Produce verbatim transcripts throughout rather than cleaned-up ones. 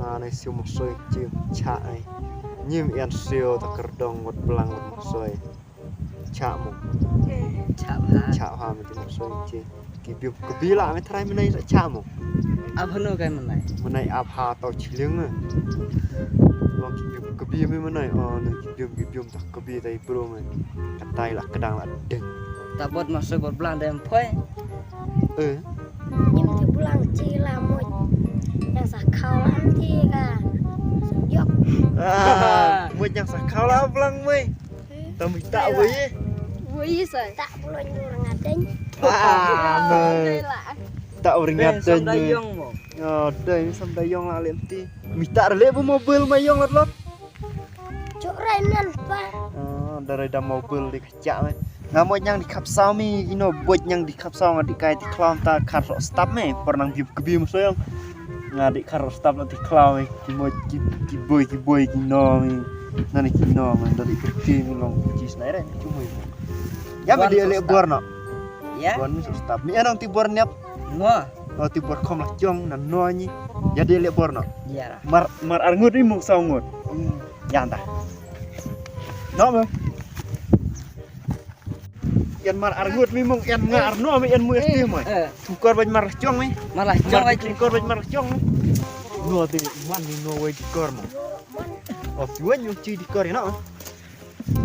Ah, nai siew mosoi, siew chah ai. Nyim ian siew ta kardong wat blang wat mosoi. Chah mo. Chah ha. Chah ha, mesti mosoi, siew. Ki bium, ki bila me trai menai chah mo. Ab hanu kai menai. Menai ab ha tau chiliang eh. Long ki bium, ki bium me menai. Oh, ni ki bium, ki bium ta. Ka bi tai bro me. Katai la kedang la deng. Ta bot masuk bot blang dem poi. Eh. Nyim ti blang ci la moj. Yang sa kau la ti ka. Yok. Ah, moj yang sa kau la blang moj. Ta mi ta woi. Woi sa. Ta blang orang adeng. Ah, moj. Ta orang adeng. Sam da yong mo. Oh, dai sam da yong la lem ti. Mi ta le bu mobil ma yong lot lot. Cuk rai nan pa. Oh, da rai da mobil di kacak me. Nga mo nyang di khap saw mi, ino boj nyang di khap saw nga di kai ti khlaw ta khar sok stap me. Por nang bib kebi mo soyong. Nga di khar sok stap na ti khlaw me. Ki mo ki, ki boy, ki boy, ki no me. Nani ki no me, da di kerti me long. Jis nai rai, cuma. Ya me di elek bor no. Ya. Bor mi sok stap. Mi anong ti bor niap. Ngo. Oh, ti bor khom la jong na no ni. Ya di elek bor no. Ya. Mar, mar ar ngut ri mung saw ngut. Hmm. Yan ta. No me. Yan mar ar ngut mi mong, yan nga ar no mi, yan mu esti mo. Eh. Tukar baj mar chong mi. Mar la chong baj. Tukar baj mar chong mi. No de man ni no wai dikor mo. O tuan yung ci dikor no.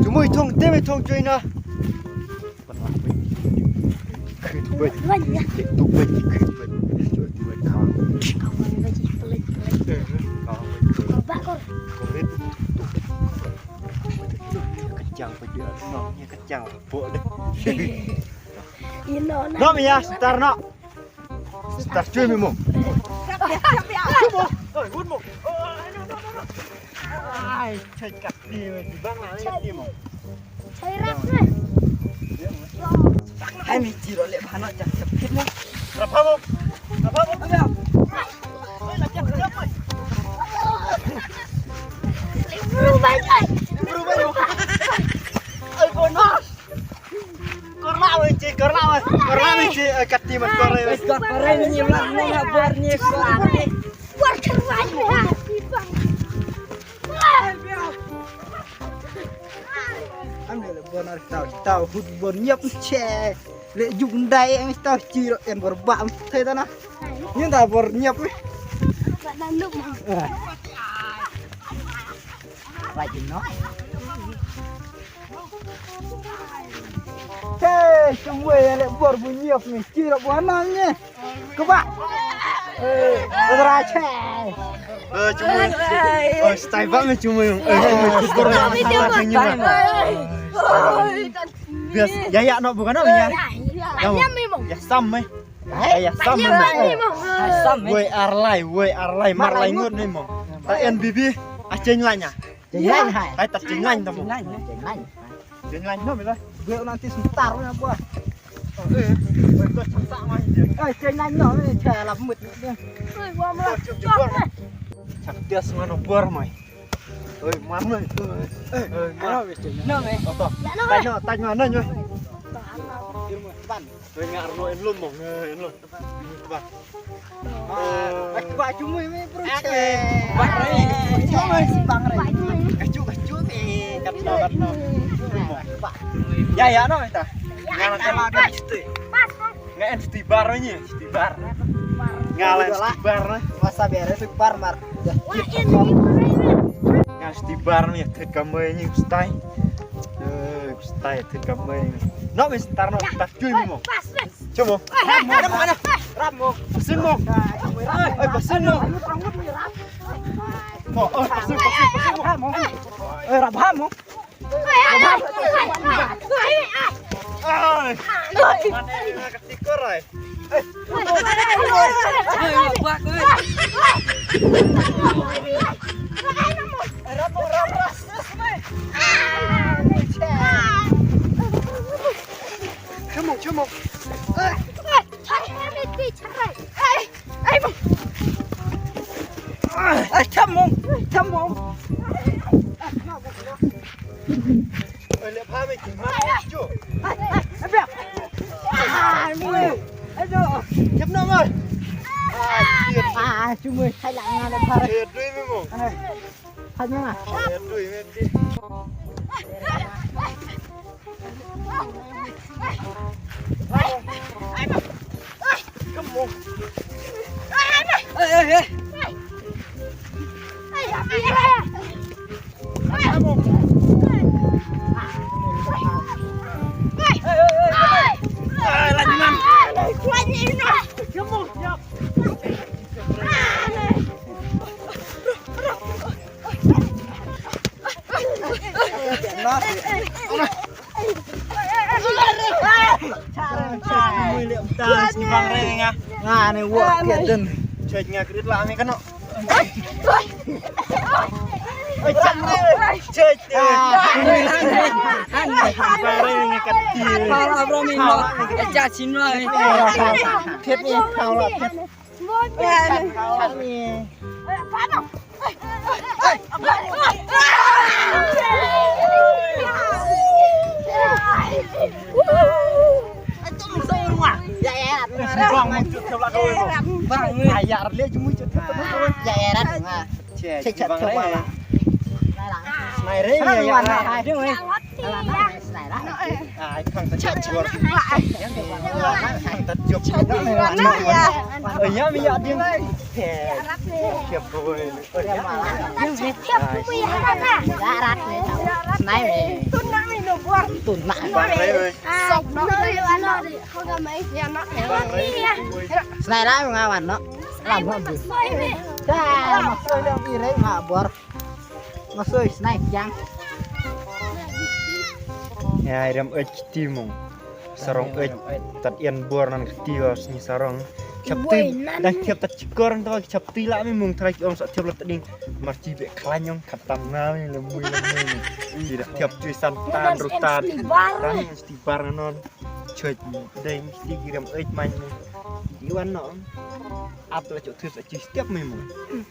Cuma itong tem itong cuy na. Khit baj. Khit baj, khit baj. Cuy tu baj kau. Kau baj pelit, pelit. Kau baj. Kau baj. Kau baj. Kejang pun dia. No, dia kejang. Bok deh. Ino na. No, ya, sebentar, no. Sebentar, cuy, mi mo. Cuy, mo. Oi, gun mo. Ai, cuy, kat ni, bang lah, ni mo. Hai, mi tiro le bhana jak kit mo. Rap mo. Rap mo. Bro, bye, bye. Bro, bye. Ai, bono. Korna wei ci, korna wei. Korna wei ci, eh, kati mas korna wei. Bes ka korna ni lah, ni lah, bor ni, bor ni. Bor kerwai ni, ha. Am le bor na tau, tau hut bor nyap che. Le juk ndai ang tau ci ro en bor ba am thai ta na. Ni da bor nyap. Ba na nup. Ba jin no. Hey, semua yang lek bor bunyi apa ni? Kira buah nang ni. Kebak. Eh, Raja. Eh, cuma. Oh, style banget cuma yang. Eh, cuma. Cuma. Bias, ya, ya, no, bukan, no, ya. Ya, ya, memang. Ya, sam, eh. Ya, ya, sam, eh. Sam, eh. Woi, arlai, woi, arlai, marlai ngut ni, mo. Ta en bibi, aceng lanya. Jeng lain hai. Hai, tak jeng lain tamu. Jeng lain, jeng lain. Jeng lain no mila. Gue nanti sebentar na buah. Eh, gue tak sama aja. Eh, jeng lain no ni, cara lambut ni. Oi, gua malah. Cak dia semana buar mai. Oi, mana itu? Eh, mana wis jeng lain? No me. Apa? Tanya, tanya nanya. Pan. Ngar no en lum mo, ngar en lum. Ba. Ba cumui me bro. Ba rai. Cumui si bang rai. Kacu kacu me. Kat no kat no. Ya ya no ita. Ngar kat no. Ngar en sti bar ni, sti bar. Ngar en sti bar ni. Masa bere sti bar mar. Ngar sti bar ni, kat kamai ni stai. Eh, stai, kat kamai ni. No me star no, tak cui mo. Cuma. Ramo, ramo. Ramo. Pasin mo. Ai, pasin mo. Mo, oh, pasin, pasin, pasin mo. Ramo. Eh, ramo. Ai. Mana nak tikor ai? Ramo, ramo. Cuma, cuma. Ai, ai, mo. Ai, thamong, thamong. Ai, le pha me ki ma. Ai, ai, ai, ai. Ayo, jep na mai. Ah, cuma hai lah ngana bar. Ayo, dui memang. Hai memang. Ayo, dui memang. Nga ne wok ke den. Choi nga krit la mi kano. Choi. Bare nga kat. Para bro mi lo. Cha chin lo. Thied ni khau la thied. Snai la nga wan no. Lam ho bi. Da ma soi lam i rei nga bor. Ma soi snai kiang. Ya, i rem eit kti mong. Sarong eit. Tat ien bor nan kti wa sni sarong. Chap ti. Dan chap tat chikor nto chap ti la mi mong trai ki ong sa chap la tading. Mar chi be khlanyong khatam nga mi le mui le mui. Di da chap chui san tan ru tan. Ran sti bar non. Choi dei mesti kirim eit man ni. Di wan no. Ap la chok thus achi step me mo.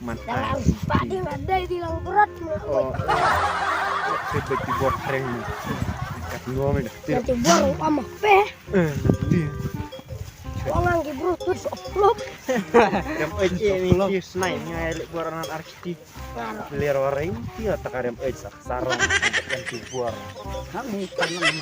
Man ai. Pak di wan dei di lang berat mo. Oh. Choi dei ki bor kreng ni. Kat no me dah. Di bor apa mah pe? Eh, di. Orang ki bro tu sok klub. Kirim eit ni ki snai ngai lek bor nan arkitek. Ler waring ti ta ka rem eit sak sarong kan ti bor. Kami tanam.